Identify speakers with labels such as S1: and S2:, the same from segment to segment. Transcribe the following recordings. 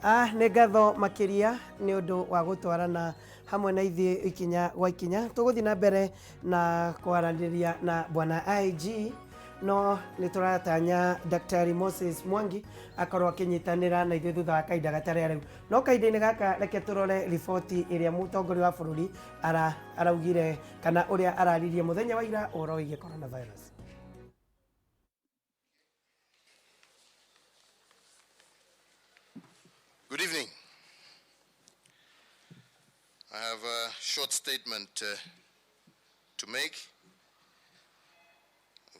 S1: Nĩ ngatho makĩria nĩ ũndũ wa gũtwarana hamwe na ithuĩ ikinya gwa ikinya. Tũgũthiĩ na mbere na kwaranĩria na bwana IG, no nĩ tũratanya Daktari Moses Mwangi akorwo akĩnyitanĩra na ithuĩ thutha wa kahinda gatarĩ rĩu. No kahinda-inĩ gaka reke tũrore riboti ĩrĩa mũtongoria wa bũrũri araugire kana ũrĩa araririe mũthenya wa ira ũhoro wĩgiĩ coronavirus.
S2: Good evening. I have a short statement to make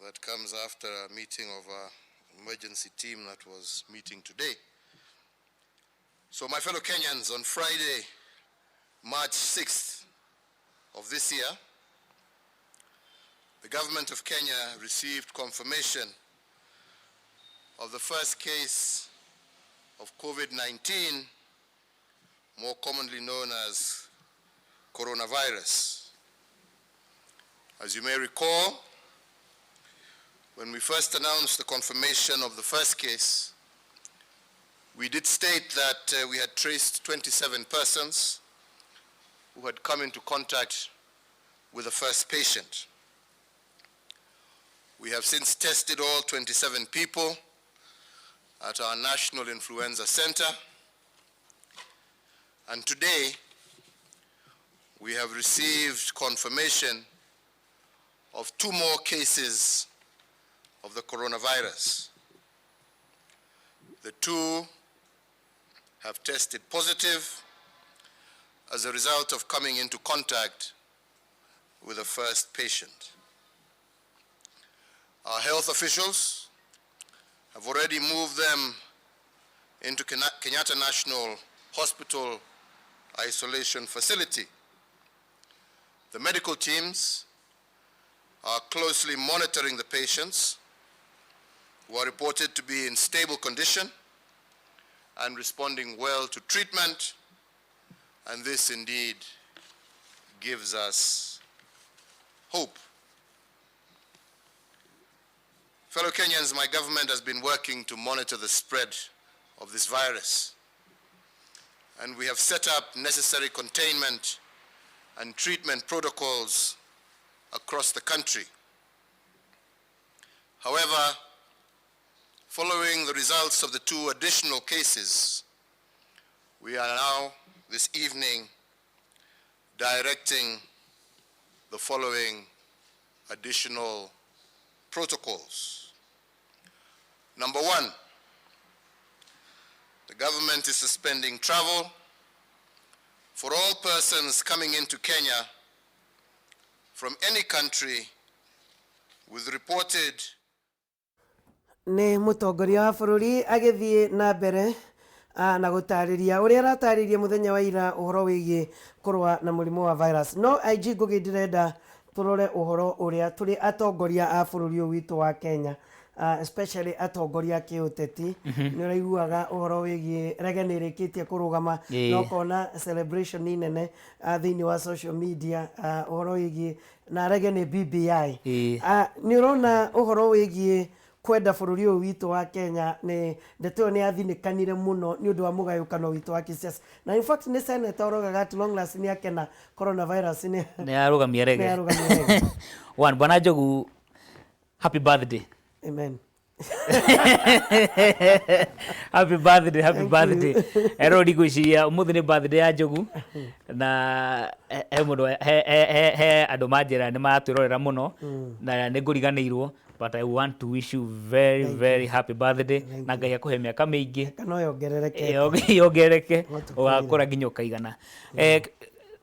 S2: that comes after a meeting of our emergency team that was meeting today. So my fellow Kenyans, on Friday, March 6th of this year, the government of Kenya received confirmation of the first case of COVID-19, more commonly known as coronavirus. As you may recall, when we first announced the confirmation of the first case, we did state that we had traced 27 persons who had come into contact with the first patient. We have since tested all 27 people at our National Influenza Center, and today we have received confirmation of 2 more cases of the coronavirus. The 2 have tested positive as a result of coming into contact with the first patient. Our health officials have already moved them into Kenyatta National Hospital isolation facility. The medical teams are closely monitoring the patients, who are reported to be in stable condition and responding well to treatment, and this indeed gives us hope. Fellow Kenyans, my government has been working to monitor the spread of this virus, and we have set up necessary containment and treatment protocols across the country. However, following the results of the 2 additional cases, we are now, this evening, directing the following additional protocols. Number 1, the government is suspending travel for all persons coming into Kenya from any country with reported
S1: Nĩ mũtongoria wa bũrũri agĩthiĩ na mbere na gũtarĩria ũrĩa aratarĩria mũthenya wa ira ũhoro wĩgiĩ kũrũa na mũrimũ wa virus. No IG Ngugi, ndĩrenda tũrore ũhoro ũrĩa tũrĩ atongoria a bũrũri ũyũ witũ wa Kenya, especially atongoria a kĩũteti. Nĩ ũraiguaga ũhoro wĩgiĩ rege nĩ ĩrĩkĩtie kũrũgama, na ũkona celebration nene thĩinĩ wa social media, ũhoro wĩgiĩ na rege nĩ BBI. Nĩ ũrona ũhoro wĩgiĩ kwenda bũrũri ũyũ witũ wa Kenya, nĩ ndeto ĩyo nĩ yathinĩkanire mũno nĩ ũndũ wa mũgayũkano witũ wa kĩsiasa, na in fact nĩ senator ũrogaga at long last nĩ akena coronavirus nĩ
S3: nĩ yarũgamia rege.
S1: Nĩ yarũgamia rege.
S3: One, Bwana Njogu, happy birthday.
S1: Amen.
S3: Happy birthday, happy
S1: Thank you.
S3: birthday. Erori ngwĩciria ũmũthĩ nĩ birthday ya Njogu, na he mũndũ he andũ manjĩra nĩ maratwĩrorera mũno na nĩ ngũriganĩirwo, but I want to wish you very
S1: Thank
S3: very happy birthday.
S1: Thank
S3: na Ngai akũhe mĩaka mĩingĩ.
S1: Kana yongerereke.
S3: Yongerereke.
S1: No tũkwĩre.
S3: Ũgakũra nginya ũkaigana.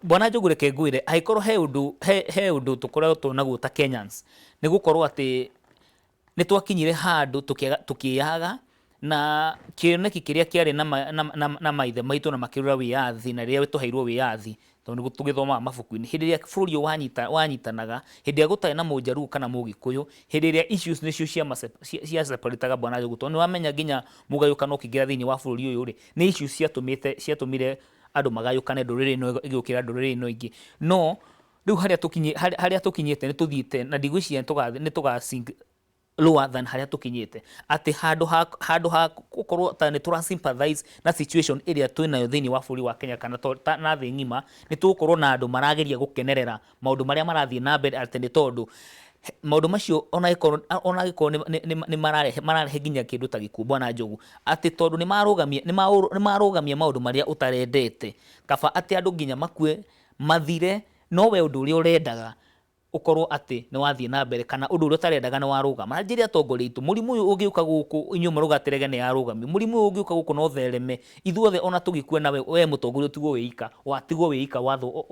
S3: Bwana Njogu, reke ngwĩre, angĩkorwo he ũndũ tũkoretwo naguo ta Kenyans, nĩ gũkorwo atĩ nĩ twakinyire handũ tũkĩyaga na kĩoneki kĩrĩa kĩarĩ na maithe maitũ na makĩrũra wĩyathi, na rĩrĩa tũheirwo wĩyathi, tondũ nĩguo tũgĩthomaga mabuku-inĩ, hĩndĩ ĩrĩa bũrũri ũyũ wanyitanaga, hĩndĩ ĩrĩa gũtarĩ na mũnjaruo kana mũgĩkũyũ, hĩndĩ ĩrĩa issues nĩcio cia separataga, Bwana Njogu, tondũ nĩ wamenya nginya mũgayũkano ũkĩingĩra thĩinĩ wa bũrũri ũyũ rĩ, nĩ issues ciatũmire andũ magayũkane, ndũrĩrĩ ĩno ĩgĩũkĩra ndũrĩrĩ ĩno ĩngĩ. No rĩu harĩa tũkinyĩte nĩ tũthiĩte na ndigwĩciria nĩ tũga sink. Lower than harĩa tũkinyĩte, atĩ handũ ha gũkorwo ta nĩ tũra sympathize na situation ĩrĩa twĩnayo thĩinĩ wa bũrũri wa Kenya kana na thĩ ng'ima, nĩ tũgũkorwo na andũ marageria gũkenerera maũndũ marĩa marathiĩ na mbere, atĩ nĩ tondũ maũndũ macio ona angĩkorwo nĩ mararehe nginya kĩndũ ta gĩkuũ, Bwana Njogu, atĩ tondũ nĩ marũgamia maũndũ marĩa ũtarendete, kaba atĩ andũ nginya makue mathire, no we ũndũ ũrĩa ũrendaga ũkorwo atĩ nĩ wathiĩ na mbere kana ũndũ ũrĩa ũtarendaga nĩ warũgama. Na njĩre atongoria aitũ, mũrimũ ũyũ ũngĩũka gũkũ inyuĩ mũrauga atĩ rege nĩ yarũgamio, mũrimũ ũyũ ũngĩũka gũkũ na ũthereme ithuothe ona tũgĩkue, nawe we mũtongoria ũtigwo wĩ ika, watigwo wĩ ika wathwo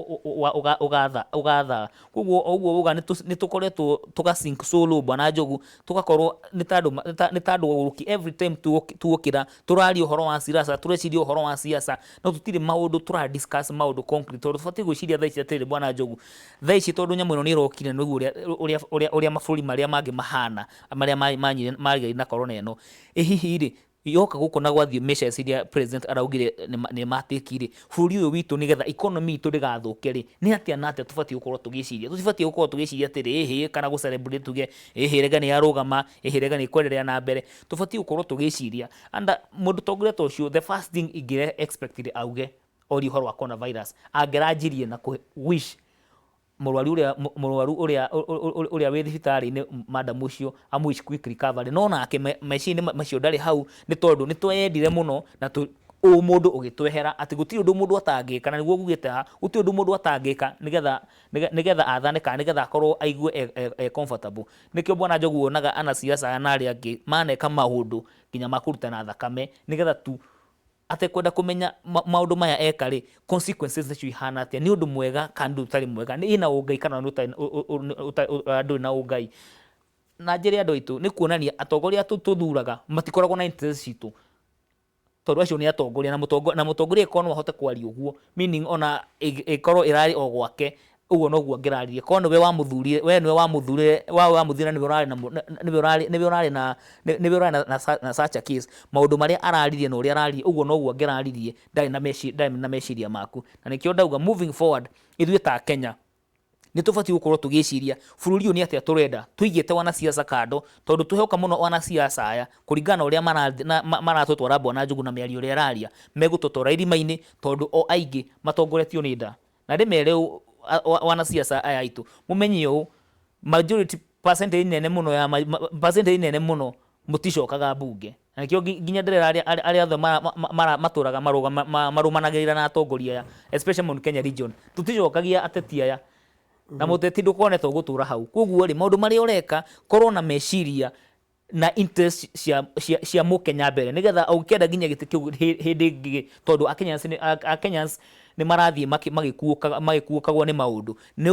S3: ũgatha. Koguo o ũguo uga nĩ tũkoretwo tũga sink so low, Bwana Njogu, tũgakorwo nĩ ta andũ agũrũki. Every time tuokĩra tũraria ũhoro wa siasa, tũreciria ũhoro wa siasa, no tũtirĩ maũndũ tũra discuss maũndũ concrete, tondũ tũbatiĩ gwĩciria thaa ici atĩrĩrĩ, Bwana Njogu, thaa ici tondũ nyamũ ĩno nĩ ĩrokire, nĩguo ũrĩa mabũrũri marĩa mangĩ mahana marĩa marigaine na corona ĩno, ĩ hihi rĩ yoka gũkũ na gwathiĩ measures iria president araugire nĩ matĩki rĩ, bũrũri ũyũ witũ, nĩgetha economy itũ ndĩgathũke rĩ, nĩ atĩa na atĩa tũbatiĩ gũkorwo tũgĩciria? Tũtibatiĩ gũkorwo tũgĩciria atĩrĩ ĩhĩ kana gũ celebrate tuge ĩhĩ rege nĩ yarũgama, ĩhĩ rege nĩ ĩkwenderea na mbere. Tũbatiĩ gũkorwo tũgĩciria anda mũndũ tongoria ta ũcio, the first thing ingĩre expected auge oria ũhoro wa coronavirus, angĩranjirie na kũ wish mũrwaru ũrĩa wĩ thibitarĩ-inĩ, madam ũcio, amũ wish quick recovery. No nake meciria macio ndarĩ hau, nĩ tondũ nĩ tweyendire mũno na ũmũndũ ũgĩtwehera atĩ gũtirĩ ũndũ mũndũ atangĩka. Na nĩguo ngugĩte haha, gũtirĩ ũndũ mũndũ atangĩka nĩgetha athane kana nĩgetha akorwo aigue e comfortable. Nĩkĩo, Bwana Njogu, wonaga anasiasa aya na arĩa angĩ maneka maũndũ nginya ma kũrutana thakame nĩgetha tu atekwenda kũmenya maũndũ maya eka rĩ, consequences nacio ihana atĩa, nĩ ũndũ mwega kana nĩ ũndũ ũtarĩ mwega, nĩ ĩna ũngai kana nĩ ndũrĩ na ũngai. Na njĩre andũ aitũ, nĩ kuonania atongoria tũthuraga matikoragwo na interest citũ, tondũ acio nĩ atongoria na mũtongoria ĩkorwo no ahote kwaria ũguo, meaning ona ĩkorwo ĩrarĩ o gwake ũguo noguo angĩraririe, korwo nĩwe wamũthurire, we nĩwe wamũthurire, wamũthurire, nĩwe ũrarĩ na nĩwe ũrarĩ na such a case, maũndũ marĩa araririe na ũrĩa araririe ũguo noguo angĩraririe, ndarĩ na meciria maku. Na nĩkĩo ndauga, moving forward, ithuĩ ta Kenya nĩ tũbatiĩ gũkorwo tũgĩciria bũrũri ũyũ nĩ atĩa tũrenda, tũigĩte wanasiasa kando, tondũ twĩhoka mũno wanasiasa aya kũringana na ũrĩa maratũtwara. Bwana Njugu, na mĩario ĩrĩa ĩraria, megũtũtwara irima-inĩ, tondũ o aingĩ matongoretio nĩ nda. Na ndĩmere ũũ, wanasiasa aya aitũ, mũmenye ũũ, majority percentage nene mũno ya percentage nene mũno mũticokaga mbunge. Na nĩkĩo nginya ndĩrera arĩa othe matũraga marũmanagĩrĩra na atongoria aya, especially Mount Kenya region, tũticokagia ateti aya, na mũteti ndũkone to gũtũra hau. Koguo rĩ, maũndũ marĩa ũreka, korwo na meciria na interest cia mũkenya mbere, nĩgetha ũngĩenda nginya gĩtĩ kĩu hĩndĩ ĩngĩ, tondũ Akenyans nĩ marathiĩ magĩkuũkagwo nĩ maũndũ, nĩ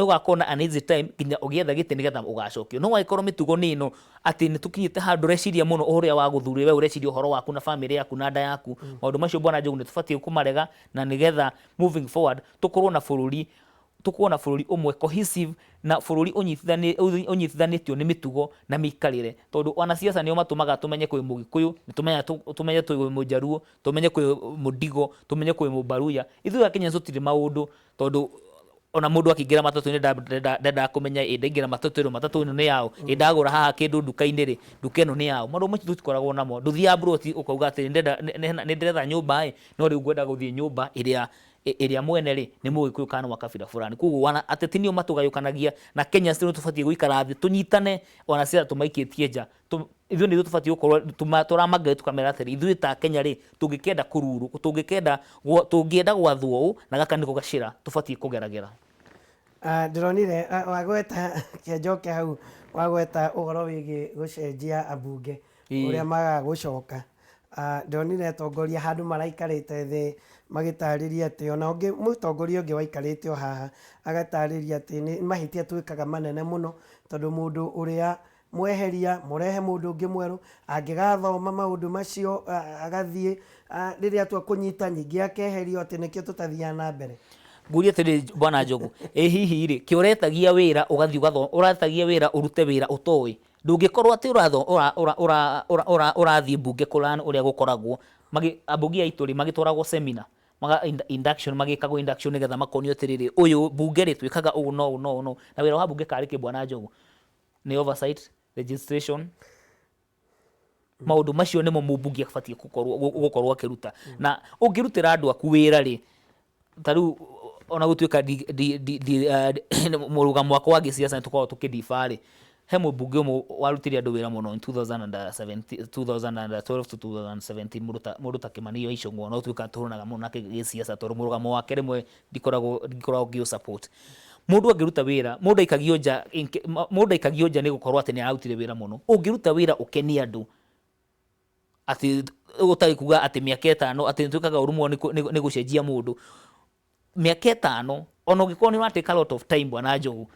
S3: ũgakorwo na an easy time nginya ũgĩetha gĩtĩ nĩgetha ũgacokio. No angĩkorwo mĩtugo nĩ ĩno atĩ nĩ tũkinyĩte handũ ũreciria mũno ũrĩa wa gũthurire, we ũreciria ũhoro waku na famĩlĩ yaku na nda yaku, maũndũ macio, Bwana Njogu, nĩ tũbatiĩ kũmarega, na nĩgetha moving forward tũkorwo na bũrũri ũmwe cohesive na bũrũri ũnyitithanĩtio nĩ mĩtugo na mĩikarĩre, tondũ wanasiasa nĩo matũmaga tũmenye kwĩ Mũgĩkũyũ, nĩ tũmenye kwĩ Mũjaruo, tũmenye kwĩ Mũdigo, tũmenye kwĩ Mũbaruya. Ithuĩ Akenya tũtirĩ maũndũ, tondũ ona mũndũ akĩingĩra matatũ-inĩ ndendaga kũmenya ĩ ndaingĩra matatũ ĩno, matatũ ĩno nĩ yaũ, ĩ ndagũra haha kĩndũ nduka-inĩ rĩ, nduka ĩno nĩ yaũ? Maũndũ macio tũtikoragwo namo. Ndũthiaga mburoti ũkauga atĩ nĩ ndĩretha nyũmba ĩ, no rĩu ngwenda gũthiĩ nyũmba ĩrĩa mwene rĩ nĩ Mũgĩkũyũ kana nĩ wa kabira fulani. Koguo wana ateti nĩo matũgayũkanagia, na Kenya nĩ tũbatiĩ gũikara thĩ tũnyitane, ona ciaca tũmaikĩtie nja. Ithuĩ nĩ ithuĩ tũbatiĩ gũkorwo tũramangai tũkamera atĩrĩ, ithuĩ ta Kenya rĩ, tũngĩkenda kũruru, tũngĩenda gwathwo ũũ, na gaka nĩko gacĩra tũbatiĩ kũgeragĩra.
S1: Ndĩronire wagweta, kĩnjoke hau wagweta ũhoro wĩgiĩ gũcenjia ambunge ũrĩa magaga gũcoka. Ndonire atongoria handũ maraikarĩte thĩ magĩtarĩria atĩ ona ũngĩ mũtongoria ũngĩ waikarĩte o haha agatarĩria atĩ nĩ mahĩtia twĩkaga manene mũno, tondũ mũndũ ũrĩa mweheria mũrehe mũndũ ũngĩ mwerũ angĩgathoma maũndũ macio, agathiĩ, rĩrĩa atua kũnyita ningĩ akeherio, atĩ nĩkĩo tũtathiaga na mbere.
S3: Ngurie atĩrĩrĩ, Bwana Njogu, ĩ hihi rĩ kĩ ũretagia wĩra ũgathiĩ ũretagia wĩra ũrute wĩra ũtoĩ, ndũngĩkorwo atĩ ũrathiĩ mbunge kũran ũrĩa gũkoragwo ambunge aitũ rĩ magĩtwaragwo seminar, maga induction, magĩkagwo induction nĩgetha makonio atĩrĩrĩ, ũyũ mbunge rĩ twĩkaga ũũ no ũũ no ũũ no. Na wĩra wa mbunge karĩ kĩ, Bwana Njogu? Nĩ oversight. Registration, maũndũ macio nĩmo mũmbunge abatiĩ gũkorwo akĩruta. Na ũngĩrutĩra andũ aku wĩra rĩ, ta rĩu ona gũtuĩka mũrũgamo wakwa wa gĩsiasa nĩ tũkoragwo tũkĩdifa rĩ, he mũmbunge ũmwe warutire andũ wĩra mũno in 2017, 2012 to 2017, mũndũ ta Kĩmani wa Ichung'wa. No tuĩka tũhũranaga mũno nake gĩsiasa tondũ mũrũgamo wake rĩmwe ndikoragwo ngĩũ support. Mũndũ angĩruta wĩra, mũndũ aikagio nja, mũndũ aikagio nja nĩ gũkorwo atĩ nĩ ararutire wĩra mũno. Ũngĩruta wĩra ũkenie andũ, atĩ ũtarĩ kuga atĩ mĩaka 5 atĩ nĩ twĩkaga ũru mũno nĩ gũcenjia mũndũ mĩaka 5, ona ũngĩkorwo nĩ ũratake a lot of time, bwana Njogu,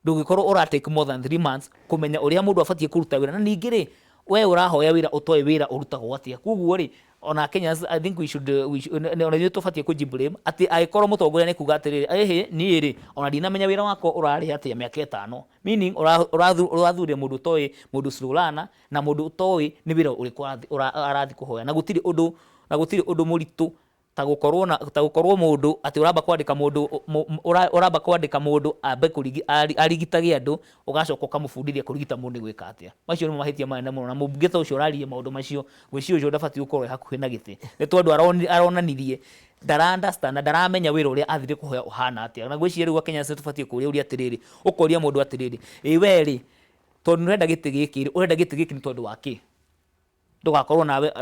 S3: ndũngĩkorwo ũratake more than 3 months kũmenya ũrĩa mũndũ abatiĩ kũruta wĩra. Na ningĩ rĩ, we ũrahoya wĩra ũtoĩ wĩra ũrutagwo atĩa. Koguo rĩ, ona Kenyans, I think we should ona ithuĩ tũbatiĩ kũji blame atĩ angĩkorwo mũtongoria nĩ kuga atĩrĩrĩ, ĩhĩ, niĩ rĩ, ona ndinamenya wĩra wakwa ũrarĩ atĩa mĩaka 5, meaning ũrathurire mũndũ ũtoĩ, mũndũ slow learner, na mũndũ ũtoĩ nĩ wĩra ũrĩkũ arathiĩ kũhoya. Na gũtirĩ ũndũ mũritũ ta gũkorwo mũndũ atĩ ũramba kwandĩka mũndũ ũramba kwandĩka mũndũ ambe arigitage andũ, ũgacoka ũkamũbundithia kũrigita mũndũ nĩ gwĩka atĩa. Macio nĩmo mahĩtia manene mũno, na mũmbunge ta ũcio ũraririe maũndũ macio, ngwĩciria ũcio ndabatiĩ gũkorwo e hakuhĩ na gĩtĩ, nĩ tondũ aronanirie ndara understand na ndaramenya wĩra ũrĩa athire kũhoya ũhana atĩa. Na ngwĩciria rĩu Akenya nĩ tũbatiĩ kũũria ũria atĩrĩrĩ, ũkoria mũndũ atĩrĩrĩ, ĩ we rĩ, tondũ nĩ ũrenda gĩtĩ gĩkĩ rĩ, ũrenda gĩtĩ gĩkĩ nĩ tondũ wa kĩ? Ndũgakorwo nawe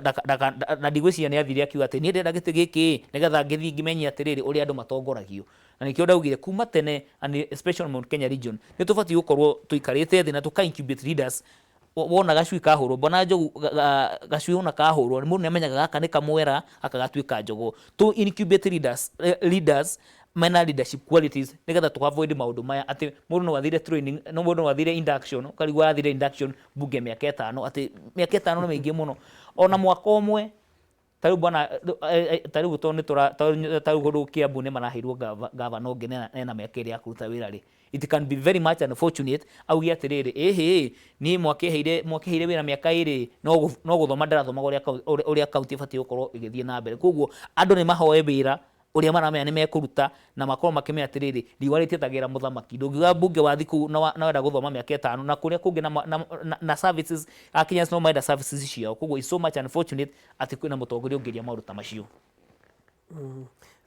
S3: na ndigwĩciria nĩ athire akiuga atĩ niĩ ndĩrenda gĩtĩ gĩkĩ nĩgetha ngĩthiĩ ngĩmenye atĩrĩrĩ ũrĩa andũ matongoragio. Na nĩkĩo ndaugire kuma tene, and especially Mount Kenya region, nĩ tũbatiĩ gũkorwo tũikarĩte thĩ na tũka incubate leaders. Wona gacui kahũrwo, bwana Njogu, gacui wona kahũrwo, mũndũ nĩ amenyaga gaka nĩ kamwera, gaka gatuĩka njogoo. To incubate leaders, leaders mena leadership qualities, nĩgetha tũ avoid maũndũ maya atĩ mũndũ no athire training, no mũndũ no athire induction, ũkarigwo arathire induction bunge mĩaka 5, atĩ mĩaka 5 nĩ mĩingĩ mũno. Ona mwaka ũmwe, ta rĩu bwana, ta rĩu tondũ nĩ tũra ta rĩu kũndũ Kiambu nĩ maraheirwo gavana ũngĩ ena mĩaka 2 ya kũruta wĩra rĩ, it can be very much unfortunate auge atĩrĩrĩ, ĩhĩ, niĩ mwakĩheire wĩra mĩaka 2, no gũthoma ndĩrathomaga ũrĩa kaunti ĩbatiĩ gũkorwo ĩgĩthiĩ na mbere. Koguo andũ nĩ mahoe wĩra ũrĩa maramenya nĩ mekũruta, na makorwo makĩmenya atĩrĩrĩ, riũa rĩtietagĩra mũthamaki. Ndũngiuga mbunge wathi kũu na wenda gũthoma mĩaka 5 na kũrĩa kũngĩ na services, Kenyans no marenda services ciao. Koguo it's so much unfortunate atĩ kwĩna mũtongoria ũngĩria maũndũ ta macio.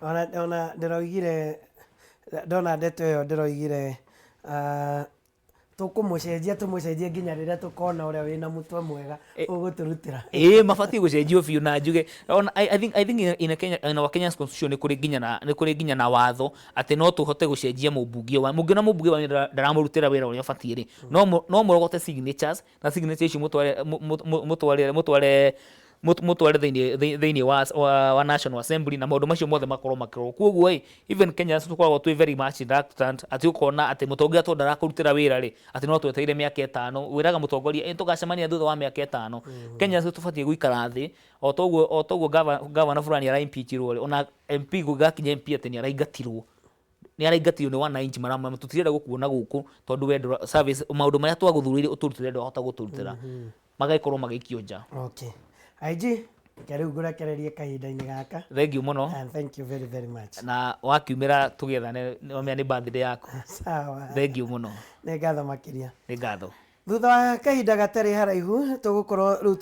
S1: Ona ndĩroigire ndona ndeto ĩyo, ndĩroigire tũkũmũcenjia, tũmũcenjie nginya rĩrĩa tũkona ũrĩa wĩna mũtwe mwega ũgũtũrutĩra.
S3: Ĩĩ, mabatiĩ gũcenjio biũ. Na njuge ona I think in our Kenya's constitution nĩ kũrĩ nginya na watho atĩ no tũhote gũcenjia mũmbunge wa mũngĩona mũmbunge wanyu ndaramũrutĩra wĩra ũrĩa ũbatiĩ rĩ, no mũrogote signatures, na signature icio mũtware thĩinĩ wa National Assembly, na maũndũ macio mothe makorwo makĩrorwo. Koguo ĩ, even Kenyans tũkoragwo twĩ very much reluctant atĩ ũkona atĩ mũtongoria tondũ ndarakũrutĩra wĩra rĩ, atĩ no twetereire mĩaka 5, wĩraga mũtongoria ĩ tũgacemania thutha wa mĩaka 5. Kenyans tũbatiĩ gũikara thĩ o toguo gavana fulani araimpeachirwo rĩ, ona MP gũgakinya MP atĩ nĩ araingatirwo nĩ wananchi, maramwĩra tũtirenda gũkuona gũkũ tondũ we service, maũndũ marĩa twagũthurĩire ũtũrutĩre ndwahota gũtũrutĩra, magagĩkorwo magĩikio nja.
S1: Okay, IG, reke rĩu ngũrekererie kahinda-inĩ gaka.
S3: Thank you mũno.
S1: And thank you very very much.
S3: Na wakiumĩra tũgĩethane, nĩwamenya nĩ birthday yaku.
S1: Sawa.
S3: Thank you mũno.
S1: Nĩ ngatho makĩria.
S3: Nĩ ngatho.
S1: Thutha wa kahinda gatarĩ haraihu, tũgũkorwo rĩu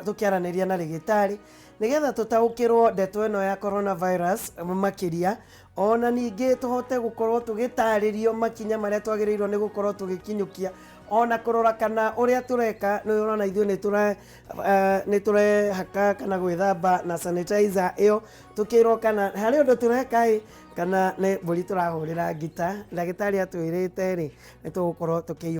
S1: tũkĩaranĩria na rĩgĩtarĩ nĩgetha tũtaũkĩrwo ndeto ĩno ya coronavirus makĩria, ona ningĩ tũhote gũkorwo tũgĩtarĩrio makinya marĩa twagĩrĩirwo nĩ gũkorwo tũgĩkinyũkia, ona kũrora kana ũrĩa tũreka nĩ ũrona ithuĩ nĩ tũrehaka kana gwĩthamba na sanitizer ĩyo, tũkĩrwo kana harĩ ũndũ tũreka ĩ, kana nĩ mbũri tũrahũrĩra ngita. Ndagĩtarĩ atwĩrĩte rĩ, nĩ tũgũkorwo tũkĩ